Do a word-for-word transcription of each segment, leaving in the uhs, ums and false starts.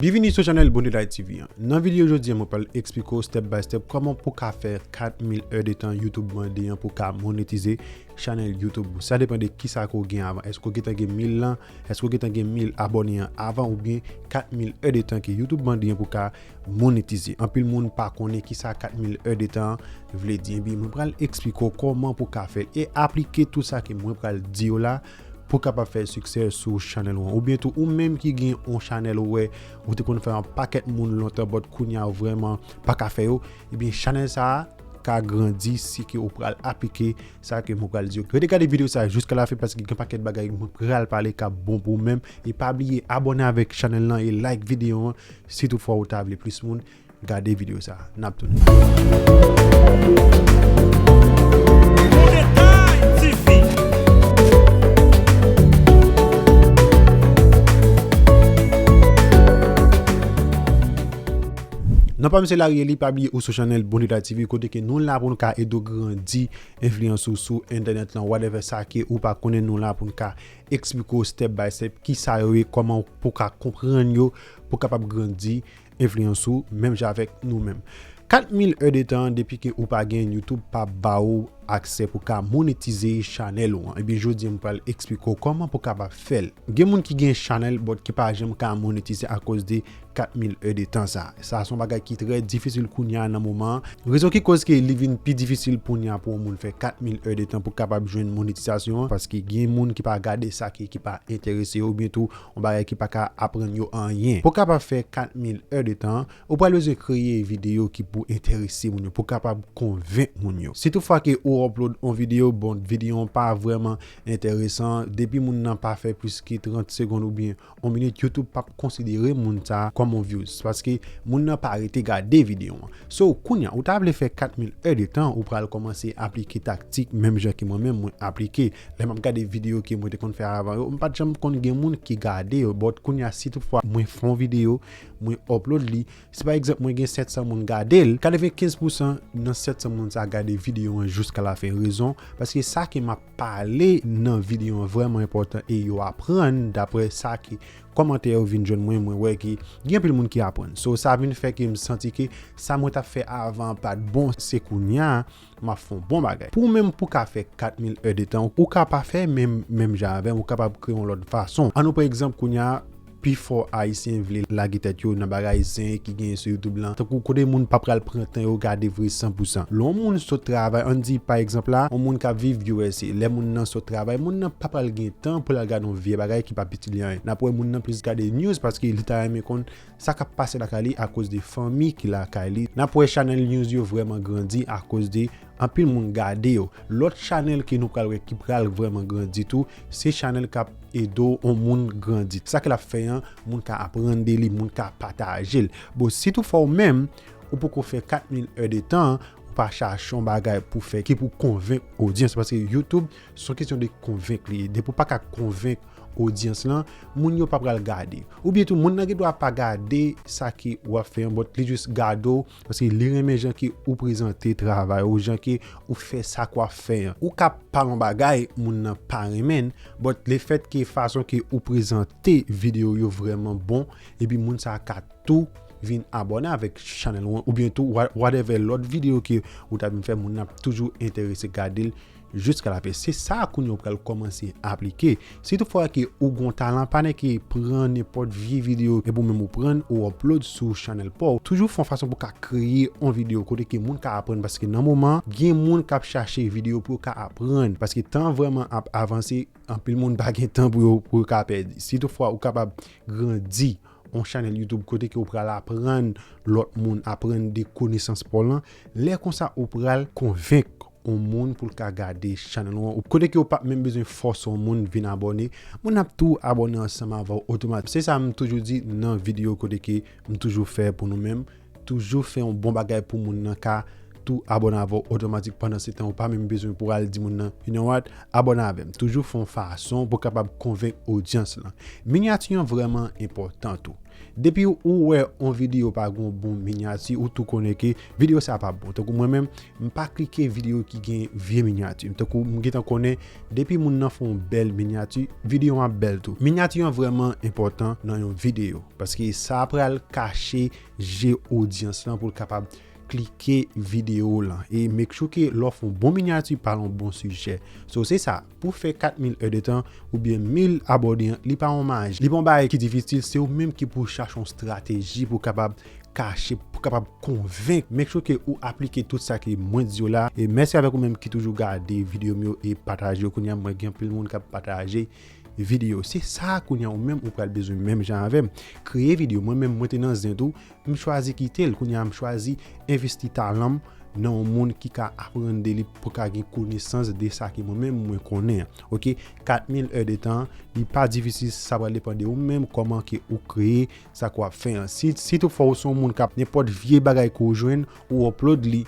Byenvini sou chanèl Bonedayt T V an. Nan videyo jodi a, mwen pral eksplike w step by step kòman pou ka fè kat mil è de tan YouTube mande an pou ka monetize chanèl YouTube ou. Sa depann de kisa ke w gen avan. Èske w gentan gen mil lan? Èske w gentan gen mil abòne an avan oubyen kat mil è de tan ke YouTube mande an pou ka monetize? Anpil moun pa konnen kisa kat mil è de tan an vle di. Ebyen, mwen pral eksplike w kòman pou ka fè l e aplike tout sa ke mwen pral di w la pou kapab fè siksè sou chanèl ou an. Oubyen tou, ou menm ki gen yon chanèl ou wè, ou te konn fè yon pakèt moun lontan, but kounye a ou vrèman pa ka fè yo, ebyen, chanèl sa a ka grandi si ke ou pral aplike sa ke mwen pral di yo. Rete gade videyo sa a jiska lafen paske gen pakèt bagay mwen pral pale k ap bon pou ou menm. E pa bliye abòne avèk chanèl lan e like videyo an si toutfwa ou ta vle plis moun gade videyo sa a. N ap tounen. Bonedayt T V. Non pa m se Larry Eli, pa bliye ou sou chanèl Bonedayt T V kote ke nou la pou nou ka ede w grandi enfliyans ou sou entènèt lan, whatever sa ke ou pa konnen, nou la pou nou ka eksplike w step by step kisa yo ye, kòman pou ka konprann yo, pou kapab grandi enfliyans ou, menm jan avèk nou menm. Kat mil è de tan, depi ke ou pa gen, YouTube p ap ba ou aksè pou ka monetize chanèl ou an. Ebyen, jodi a, m pral eksplike w kòman pou kapab fè l. Gen moun ki gen chanèl, but ki pa janm ka monetize akoz de kat mil è de tan sa. Sa se yon bagay ki trè difisil kounye a nan moman an. Rezon ki koz ke li vin pi difisil kounye a pou yon moun fè kat mil è de tan pou kapab jwenn monetizasyon an, paske gen moun ki pa gade sa ki, ki pa enterese yo, oubyen tou, yon bagay ki pa ka aprann yo anyen. Pou kapab fè kat mil è de tan, ou pral bezwen kreye videyo ki pou enterese moun yo, pou kapab konvenk moun yo. Si toutfwa ke ou upload yon videyo, bon, videyo an pa vrèman enteresan, depi moun nan pa fè plis ke trant segonn oubyen yon minit, YouTube p ap konsidere moun sa a kòm yon views, paske moun nan pa rete gade videyo an. So, kounye a, ou ta vle fè kat mil è de tan, ou pral kòmanse aplike taktik, menm jan ke mwen menm, mwen aplike. Lè m ap gade videyo ke mwen te konn fè avan yo, m pa t janm konn gen moun ki gade yo, but kounye a, si toutfwa mwen fè yon videyo, mwen upload li, si pa egzanp mwen gen sèt san moun gade l, katrevenkenz pousan nan sèt san moun sa gade videyo an jiska lafen. Rezon, paske sa ke m ap pale nan videyo an vrèman enpòtan e yo aprann, daprè sa ke kòmantè yo vin jwenn mwen, mwen wè ke gen anpil moun ki aprann. So, sa vin fè ke m santi ke sa mwen t ap fè avan an pa t bon, se kounye a m ap fè yon bon bagay. Pou ou menm pou ka fè kat mil è de tan, ou ka pa fè menm, menm jan avè m, ou kapab kreye yon lòt fason. Ann nou pran egzanp kounye a, pifò Ayisyen vle lage tèt yo nan bagay zen ki genyen sou YouTube lan. Tankou kote moun pa pral pran tan yo gade vre san pou san. Lè yon moun sot travay, ann di pa egzanp la, yon moun k ap viv U S A, lè moun nan sot travay, moun nan pa pral gen tan pou l al gade yon vye bagay ki p ap itil li anyen. N ap wè moun nan plis gade news paske li ta renmen konn sa k ap pase lakay li akoz de fanmi ki lakay li. N ap wè chanèl news yo vrèman grandi akoz de anpil moun gade yo. Lòt chanèl ke nou pral wè ki pral vrèman grandi tou, se chanèl k ap ede w yon moun grandi. Sa ke l ap fè an, moun ka aprann de li, moun ka pataje l. Bon, si toutfwa ou menm, ou poko fè kat mil è de tan, ou pa chache yon bagay pou fè ki pou konvenk odyans, paske YouTube se yon kesyon de konvenk li ye. Depi w pa ka konvenk odyans lan, moun yo pa pral gade. Oubyen tou, moun nan gen dwa pa gade sa ke w ap fè an, but li jis gade w, paske li renmen jan ke ou prezante travay ou, jan ke ou fè sa ke w ap fè an. Ou ka pale yon bagay, moun nan pa renmen l, but lefèt ke fason ke ou prezante videyo yo vrèman bon, epi moun sa a ka tou vin abòne avèk chanèl ou an, oubyen tou, wha-, whatever lòt videyo ke ou ta vin fè, moun nan ap toujou enterese gade l jiska lafen. Se sa kounye a ou pral kòmanse aplike. Si toutfwa ke ou gon talan, pa nèke pran nenpòt vye videyo epi ou menm ou pran l ou upload sou chanèl pa w. Toujou fè yon fason pou w ka kreye yon videyo kote ke moun ka aprann, paske nan moman an, gen moun k ap chache videyo pou yo ka aprann, paske tan vrèman ap avanse, anpil moun pa gen tan pou yo, pou yo ka pèdi. Si toutfwa ou kapab grandi yon chanèl YouTube kote ke ou pral aprann lòt moun, aprann de konesans pa w lan, lè konsa ou pral konvenk yon moun pou l ka gade chanèl ou an, kote ke ou p ap menm bezwen fòse yon moun vin abòne, moun ap tou abòne ansanm avè w otomatik. Se sa m toujou di nan videyo kote ke m toujou fè pou nou menm, toujou fè yon bon bagay pou moun nan ka tou abòne avè w otomatik. Pandan se tan, ou pa menm bezwen pou al di moun nan, you know what, abòne avè m. Toujou fè yon fason pou w kapab konvenk odyans lan. Minyati an vrèman enpòtan tou. Depi ou wè yon videyo pa gen yon bon minyati, ou tou konnen ke videyo sa pa bon. Tankou mwen menm, m pa klike videyo ki gen vye minyati. Tankou m gentan konnen, depi moun nan fè yon bèl minyati, videyo an ap bèl tou. Minyati an vrèman enpòtan nan yon videyo, paske sa pral kache je odyans lan pou l kapab klike videyo w lan. E make sure ke lè w fè yon bon minyati, pale yon bon sijè. So, se sa, pou fè kat mil è de tan oubyen mil abòne, li pa yon maji. Li pa yon bagay ki difisil, se ou menm ki pou chache yon estrateji pou kapab kache, pou kapab konvenk. Make sure ke ou aplike tout sa ke mwen di yo la. E mèsi avèk ou menm ki toujou gade videyo m yo e pataje yo. Kounye a, mwen gen anpil moun k ap pataje videyo. Se sa kounye a ou menm ou pral bezwen menm jan avè m. Kreye videyo. Mwen menm, mwen te nan zen tou, m chwazi kite l. Kounye a, m chwazi envesti talan m nan yon moun ki ka aprann de li pou ka gen konesans de sa ke mwen menm mwen konnen an. Oke, kat mil è de tan, li pa difisil, sa pral depann de ou menm, kòman ke ou kreye sa ke w ap fè an. Si, si toutfwa ou se yon moun k ap nenpòt vye bagay ke w jwenn, ou upload li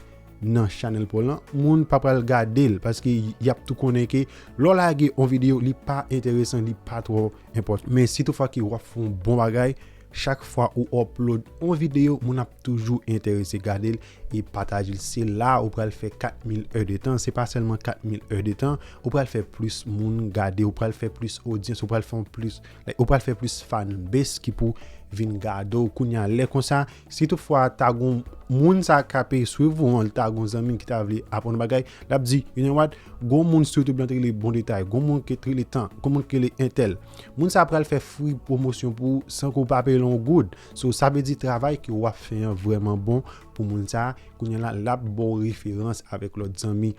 nan chanèl pa w lan, moun pa pral gade l, paske y ap tou konnen ke lè w lage yon videyo, li pa enteresan, li pa twò enpòtan. Men si toutfwa ke w ap fè yon bon bagay, chak fwa ou upload yon videyo, moun ap toujou enterese gade l e pataje l. Se la ou pral fè kat mil è de tan. Se pa sèlman kat mil è de tan, ou pral fè plis moun gade, ou pral fè plis odyans, ou pral fè plis, like, ou pral fè plis fanbase ki pou vin gade w. Kounye a, lè konsa, si toutfwa ta gon moun sa k ape swiv ou an, li ta gon zanmi ki ta vle aprann bagay, l ap di, you know what, gon moun sou YouTube lan te rele Bon Detay, gon moun ki te rele Tan, gon moun ki rele Entèl. Moun sa pral fè free pwomosyon pou ou san ke w pa peye l yon goud. So, sa vle di travay ke w ap fè an vrèman bon pou moun sa. Kounye a la, l ap ba w referans avèk lòt zanmi,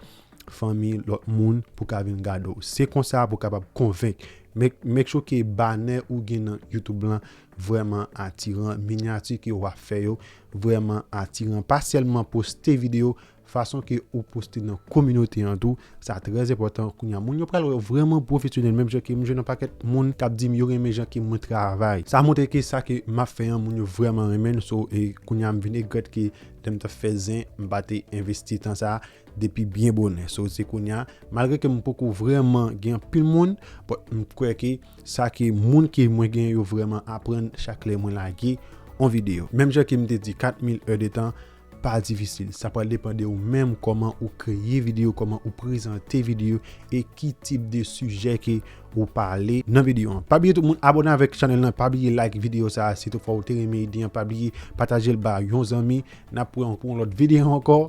fanmi, lòt moun pou ka vin gade w. Se konsa pou w kapab konvenk. Make, make sure ke banè ou gen nan YouTube lan vrèman atiran, minyati ke w ap fè yo vrèman atiran. Pa sèlman poste videyo, fason ke ou poste nan kominote an tou, sa trè enpòtan. Kounye a, moun yo pral wè w vrèman pwofesyonèl, menm jan ke m jwenn yon pakèt moun k ap di m yo renmen jan ke mwen travay. Sa montre ke sa ke m ap fè an, moun yo vrèman renmen l. So, e kounye a, m vin regrèt ke lè m t ap fè zen, m pa te envesti tan sa depi byen bonè. So, se kounye a, malgre ke m poko vrèman gen anpil moun, but m kwè ke sa ke moun ke mwen gen yo vrèman aprann chak lè mwen lage yon videyo. Menm jan ke m te di, kat mil è de tan, pa difisil. Sa pral depann de ou menm, kòman ou kreye videyo, kòman ou prezante videyo e ki tip de sijè ke ou pale nan videyo an. Pa bliye tout moun abòne avèk chanèl lan, pa bliye like videyo sa a si toutfwa ou te renmen ide an, pa bliye pataje l ba yon zanmi. N ap wè w pou yon lòt videyo ankò.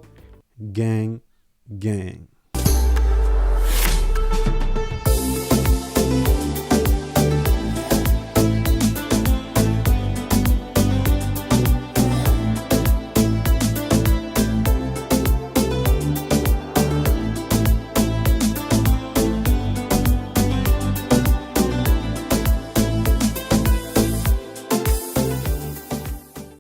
Gang, gang.